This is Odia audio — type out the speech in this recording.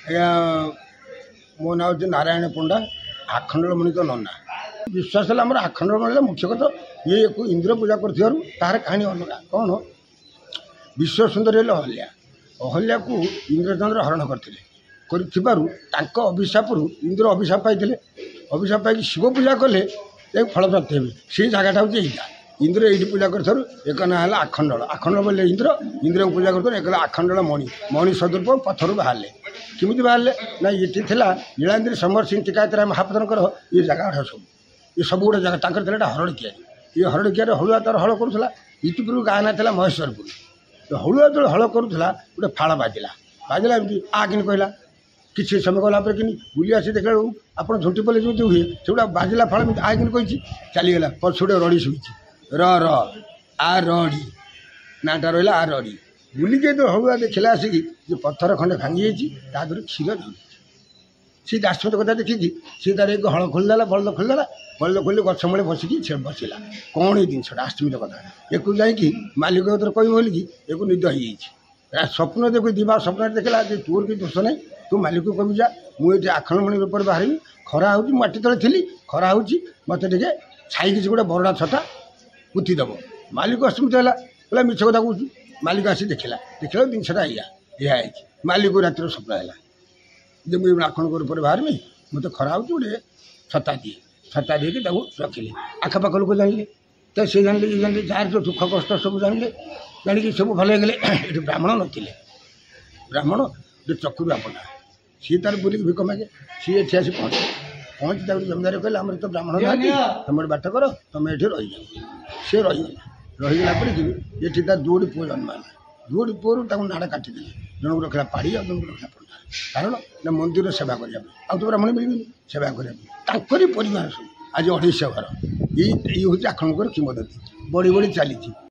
ଆଜ୍ଞା, ମୋ ନାଁ ହେଉଛି ନାରାୟଣ ପଣ୍ଡା, ଆଖଣ୍ଡଳମଣିଙ୍କ ନନା। ବିଶ୍ୱାସ ହେଲା ଆମର ଆଖଣ୍ଡଳମଣି ହେଲା ମୁଖ୍ୟ କଥା। ଇଏ ୟାକୁ ଇନ୍ଦ୍ର ପୂଜା କରୁଥିବାରୁ ତାହାର କାହାଣୀ ଅଲଗା। କ'ଣ ବିଶ୍ୱ ସୁନ୍ଦରୀ ହେଲେ ଅହଲ୍ୟା, ଅହଲ୍ୟାକୁ ଇନ୍ଦ୍ରଚନ୍ଦ୍ର ହରଣ କରିଥିଲେ, କରିଥିବାରୁ ତାଙ୍କ ଅଭିଶାପରୁ ଇନ୍ଦ୍ର ଅଭିଶାପ ପାଇଥିଲେ। ଅଭିଶାପ ପାଇକି ଶିବ ପୂଜା କଲେ ଯାଇ ଫଳପ୍ରାପ୍ତ ହେବେ। ସେଇ ଜାଗାଟା ହେଉଛି ଏଇଟା। ଇନ୍ଦ୍ର ଏଇଠି ପୂଜା କରିଥିବାରୁ ଏକ ନାଁ ହେଲା ଆଖଣ୍ଡଳ। ଆଖଣ୍ଡଳ ବୋଇଲେ ଇନ୍ଦ୍ର, ଇନ୍ଦ୍ରଙ୍କୁ ପୂଜା କରୁଥିବାରୁ ଏକ ହେଲା ଆଖଣ୍ଡଳ ମଣି। ମଣି ସଦୃପ ପଥରରୁ ବାହାରିଲେ। କେମିତି ବାହାରିଲେ ନା ଏଠି ଥିଲା ନୀଳାନ୍ଦ୍ରି ସମର ସିଂ ଟିକାୟତରାୟ ମହାପାତ୍ରଙ୍କର ଇଏ ଜାଗା ସବୁ, ଏ ସବୁ ଗୋଟେ ଜାଗା ତାଙ୍କର ଥିଲା। ଏଇଟା ହରଡ଼ କିଆରି। ଏ ହରଡ଼ କିଆରି ହଳୁଆ ତାର ହଳ କରୁଥିଲା। ଇତିପୁର ଗାଁ ନାଁ ଥିଲା ମହେଶ୍ୱରପୁର। ହଳୁଆ ଯେତେବେଳେ ହଳ କରୁଥିଲା, ଗୋଟେ ଫାଳ ବାଜିଲା, ବାଜିଲା ଏମିତି ଆ କିନି କହିଲା। କିଛି ସମୟ ଗଲା ପରେ କିନି ବୁଲି ଆସି ଦେଖିଲା ବେଳକୁ ଆପଣ ଝୁଣ୍ଟି ପଡ଼ିଲେ ଯେମିତି ହୁଏ, ସେଗୁଡ଼ା ବାଜିଲା ଫାଳ ଏମିତି ଆ କିନି କହିଛି, ଚାଲିଗଲା। ପଛେ ଗୋଟେ ରଡ଼ି ଶୁଭିଛି, ର ର ଆ ରଡ଼ି, ନାଁଟା ରହିଲା ଆ ରଡ଼ି। ବୁଲିକି ଯେତେବେଳେ ହଳୁଆ ଦେଖିଲା ଆସିକି ଯେ ପଥର ଖଣ୍ଡେ ଭାଙ୍ଗି ଯାଇଛି, ତା ଦେହରୁ କ୍ଷୀର ଝରୁଛି। ସେ ଦାସମତ କଥା ଦେଖିକି ସିଏ ତାର ଏକ ହଳ ଖୋଲିଦେଲା, ବଳଦ ଖୋଲିଦେଲା। ବଳଦ ଖୋଲି ଗଛ ମୂଳେ ବସିକି ସେ ବସିଲା। କ'ଣ ଏଇ ଜିନିଷଟା ଆସ୍ମିତ କଥା। ଏକୁ ଯାଇକି ମାଲିକ କତିରେ କହିବ ବୋଲିକି ଏକୁ ନିଦ ହେଇଯାଇଛି। ସ୍ୱପ୍ନ ଦେଖୁ ଦିବା ସ୍ୱପ୍ନରେ ଦେଖିଲା ଯେ ତୋର କିଛି ଦୋଷ ନାହିଁ, ତୁ ମାଲିକକୁ କହିବୁ ଯା, ମୁଁ ଏଠି ଆଖଣ୍ଡମଣି ରୂପରେ ବାହାରିବି, ଖରା ହେଉଛି, ମୁଁ ମାଟି ତଳେ ଥିଲି, ଖରା ହେଉଛି, ମୋତେ ଟିକେ ଛାଇ କିଛି ଗୋଟେ ବରଡ଼ା ଛତା ପୋତି ଦେବ। ମାଲିକ ଅସ୍ମିତ ହେଲା, କହିଲା ମିଛ କଥା କହୁଛୁ। ମାଲିକ ଆସି ଦେଖିଲା, ଦେଖିଲା ଜିନିଷଟା ଏଇଆ ଏଇଆ ହେଇଛି। ମାଲିକ ରାତିର ସ୍ୱପ୍ନ ହେଲା ଯେ ମୁଁ ଆଖଣ୍ଡଙ୍କ ରୂପରେ ବାହାରିବି, ମୋତେ ଖରା ହେଉଛି, ଗୋଟେ ଛତା ଦିଏ। ଛତା ଦେଇକି ତାକୁ ରଖିଲେ। ଆଖପାଖ ଲୋକ ଜାଣିଲେ ତ, ସେ ଜାଣିଲେ, ଇଏ ଜାଣିଲେ, ଯାହାର ଯେଉଁ ଦୁଃଖ କଷ୍ଟ ସବୁ ଜାଣିଲେ, ଜାଣିକି ସବୁ ଭଲ ହେଇଗଲେ। ଏଠି ବ୍ରାହ୍ମଣ ନଥିଲେ। ବ୍ରାହ୍ମଣ ଗୋଟେ ଚକୁରୁଆ ପଣ୍ଡା, ସିଏ ତାର ବୁଲିକି ଭିକ ମାଗେ। ସିଏ ଏଠି ଆସି ପହଞ୍ଚେ, ପହଞ୍ଚି ତାକୁ ଜମିଦାର କହିଲେ ଆମର ତ ବ୍ରାହ୍ମଣ ନାହାନ୍ତି, ତମେ ଗୋଟେ ବାଟ କର, ତମେ ଏଠି ରହିଯାଅ। ସିଏ ରହିଗଲା। ରହିଗଲା ପରେ କି ଏଠି ତାର ଦୁଇଟି ପୁଅ ଜନ୍ମ ହେଲା। ଦୁଇଟି ପୁଅରୁ ତାକୁ ନାଡ଼ କାଟିଦେଲେ। ଜଣକୁ ରଖିଲା ପାଢ଼ୀ ଆଉ ଜଣକୁ ରଖିଲା ପଣ୍ଡା। କାରଣ ନା ମନ୍ଦିର ସେବା କରିବା ପାଇଁ, ଆଉ ତ ବ୍ରାହ୍ମଣ ମିଳିବେନି ସେବା କରିବା ପାଇଁ। ତାଙ୍କରି ପରିବାର ସବୁ ଆଜି 250 ଘର। ଏଇ ହେଉଛି ଆଖଣ୍ଡଙ୍କର କିମ୍ବଦନ୍ତୀ, ବଢ଼ି ବଢ଼ି ଚାଲିଛି।